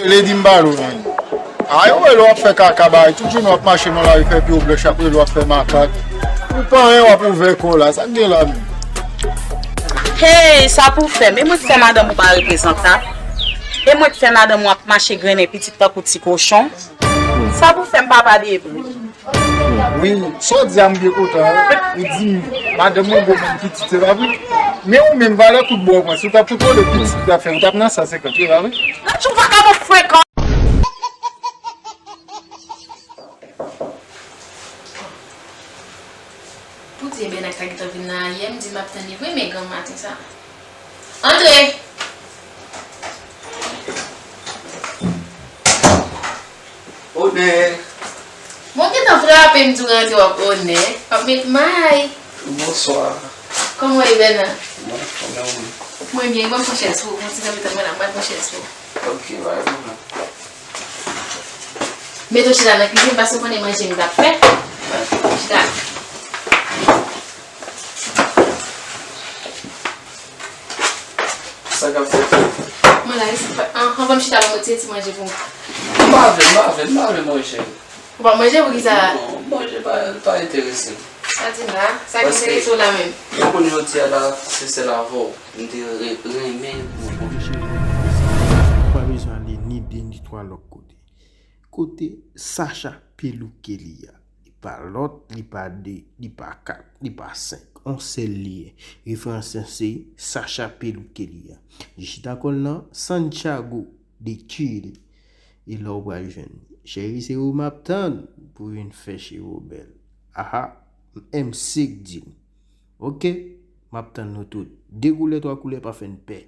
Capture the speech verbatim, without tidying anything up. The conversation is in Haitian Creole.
Lady m pa lou nan. A yo rele w ap fè kaka bagay, tout jounen w ap mache nan lari fè pye w blanch, ap rele w ap fè makak. Ou pa anyen w ap ouvè kò w la, sa k gen la menm? Hey, sa pou fè m? E mwen k fè madanm ou pa reprezantab? E mwen k fè madanm ou ap mache grennen pitit tankou ti kochon? Sa pou fè m papa de bri? Wi, sa w di a m byen kontan, wi. Ou di madanm mwen gwo menm pitit, se pa vre? Men ou menm valè kout bò w pran, si w t ap kontwole pitit ou t ap fè, ou t ap nan san senkant, se pa vre? Gad yon vakabon frekan! Poutye Bèna ta gentan vin nan ayè, m di m ap tann li vre, men granm maten sa. Antre! Onè! Bon, gentan frape m di w rantre w ap onè. W ap met may. Bonswa. Kòman w ye, Bèna? Mwen anfòm, e ou menm? Mwen byen, ban m pran chèz pou ou. Kontinye met mwen la, ban m pran chèz pou ou. Ok, pa gen pwoblèm. Mete w chita nan kizin, paske w konnen manje m t ap fè. Chita. Sa k ap fèt? Mwen la, isi, pa, an, anvan m chita, ban mwen ti, ti manje pou mwen. M pa vle, m pa vle, m pa vle manje. Ou pa manje pou kisa? Non, manje pa, pa enterese m. Sa di m la? Sa ki enterese w la menm? Paske, ou konn jodi a la, se sèl avè w m te re-, renmen pou, pou. Ou pa bezwen ale ni de ni twa lòt kote. Kote Sacha Peluqueria? Li pa lòt, li pa de, li pa kat, li pa senk. On sèl li ye. Referans lan se Sacha Peluqueria. Li chita kò l nan Santiago de Chile. E la w pral jwenn li. Cheri, se ou m ap tann pou vin fè cheve w bèl. Aha, M C k di l. Ok, m ap tann nou tout. De koulè, twa koulè, pa fè n pè.